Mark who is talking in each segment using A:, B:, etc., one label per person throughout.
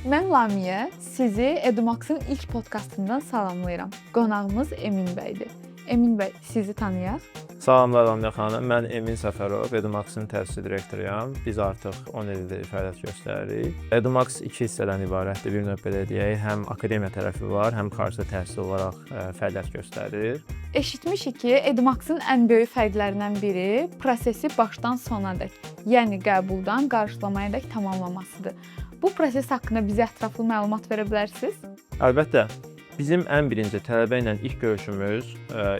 A: Mən Lamiyə, sizi Edumax-ın ilk podkastından salamlayıram. Qonağımız Emin bəydir. Emin bəy, sizi tanıyaq.
B: Salamlar Lamiyə xanım. Mən Emin Səfərov, Edumax-ın təsis direktoruyam. Biz artıq 10 ildir fəaliyyət göstəririk. Edumax iki hissədən ibarətdir. Bir növ belə deyək, həm akademiya tərəfi var, həm xarici təhsil olaraq fəaliyyət göstərir.
A: Eşitmişik ki, Edumax-ın ən böyük fərqlərindən biri prosesi başdan sonadək, yəni qəbuldan qarşılamayadək tamamlamasıdır. Bu proses haqqında bizə ətraflı məlumat verə bilərsiniz?
B: Əlbəttə, bizim ən birinci tələbə ilə ilk görüşümüz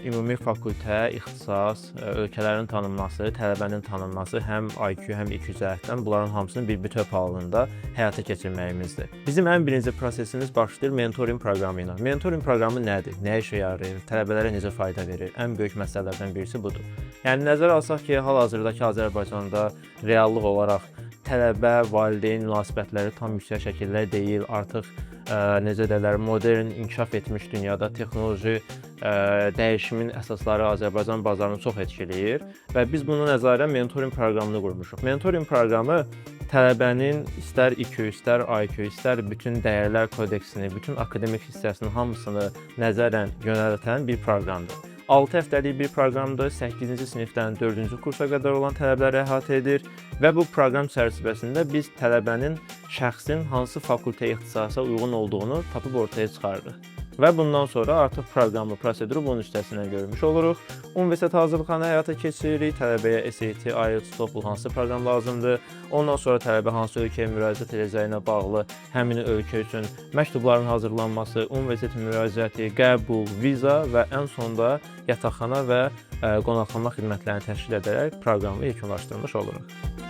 B: ümumi fakültə, ixtisas, ölkələrin tanınması, tələbənin tanınması, həm IQ, həm EQ cəhətdən bunların hamısını bir bütöv halında həyata keçirməyimizdir. Bizim ən birinci prosesimiz başlayır mentoring proqramı ilə. Mentoring proqramı nədir? Nə işə yarayır? Tələbələrə necə fayda verir? Ən böyük məsələlərdən birisi budur. Yəni nəzərə alsaq ki, hal-hazırdakı Azərbaycanda reallıq olaraq tələbə, valideyn münasibətləri tam yüksək şəkildə deyil. Artıq necə deyirlər, modern inkişaf etmiş dünyada texnoloji dəyişimin əsasları Azərbaycan bazarını çox etkiləyir və biz bunu nəzarə mentoring proqramını qurmuşuq. Mentoring proqramı tələbənin istər IQ, istər IQ, istər bütün dəyərlər kodeksini, bütün akademik hissəsinin hamısını nəzərən yönəltən bir proqramdır. 6 həftəlik bir proqramdır. 8-ci sinifdən 4-cü kursa qədər olan tələbələri əhatə edir və bu proqram çərçivəsində biz tələbənin, şəxsin hansı fakültə, ixtisasa uyğun olduğunu tapıb ortaya çıxarırıq. Və bundan sonra artıq proqramı, proseduru bunun üstəsindən görmüş oluruq. Universitet hazırlıqlarını həyata keçiririk. Tələbəyə SAT, IELTS, TOEFL hansı proqram lazımdır. Ondan sonra tələbə hansı ölkəyə müraciət edəcəyinə bağlı həmin ölkə üçün məktubların hazırlanması, universitet müraciəti, qəbul, viza və ən sonda yataqxana və qonaqlama xidmətlərini təşkil edərək proqramı yekunlaşdırmış oluruq.